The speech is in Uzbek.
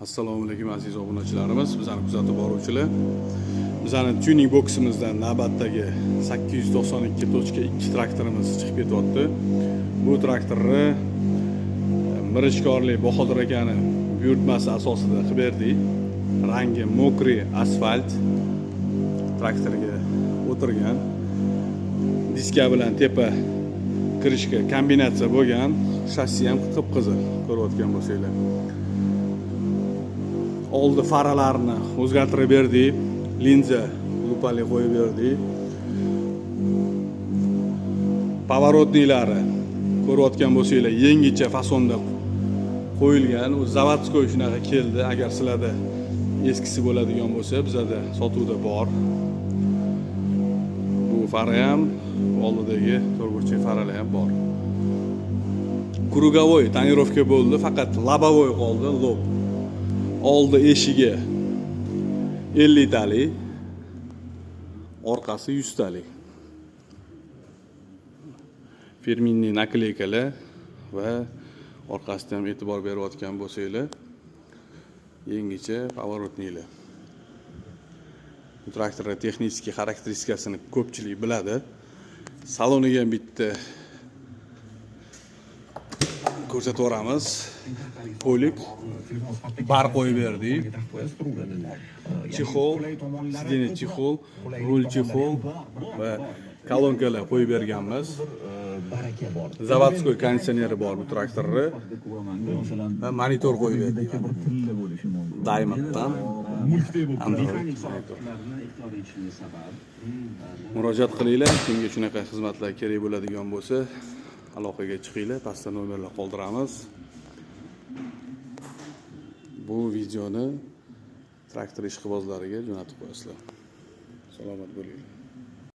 Assalomu alaykum, aziz obunachilarimiz, bizani kuzatib boruvchilar. Bizani tuning boksimizdan navbatdagi 892.2 traktorimiz chiqib ketyapti. Bu traktorni Mirishkorlik Bahodir akani buyurtmasi asosida qilib berdik. Rangi мокрый asfalt, traktorga o'tirgan. Diska bilan tepa крышка kombinatsiya bo'lgan, shassi ham qip-qizil, ko'rayotgan bo'lsanglar. Oldi faralarni o'zgartirib berdik, linza lupali qo'yib berdik. Поворотник lari, ko'rayotgan bo'lsanglar, yangicha fasonda qo'yilgan. U заводской shunaqa keldi. Agar sizlarda eskisi bo'ladigan bo'lsa, bizada sotuvda bor. Bu fara ham, oldidagi to'rtburchak faralar ham bor. Круговой тонировка bo'ldi, faqat лобовой qoldi, лоб. Oldi eshigi 50 talik, orqasi 100 talik. Фирменный наклейка lar va orqasida ham e'tibor berayotgan bo'lsanglar, yangicha поворотник lar. Bu traktorni texnik xarakteristikasini ko'pchilik biladi. Saloniga ham bitta ko'rsatib yuboramiz. Полик, bar qo'yib berdik. Чехол, сиденье чехол, rul чехол va kolonkalar qo'yib berganmiz. Baraka bor. Заводской konditsioneri bor bu traktorni va monitor qo'yib berdik. Bir tilla bo'lishi mumkin. Diamonddan Android monitor. Ixtiyor etishimga sabab Murojaat qilinglar, kimga shunaqa xizmatlar kerak bo'ladigan bo'lsa, aloqaga chiqinglar, pastda nomerlar qoldiramiz. Bu videoni traktor ishqibozlariga jo'natib qo'yasizlar. Salomat bo'linglar.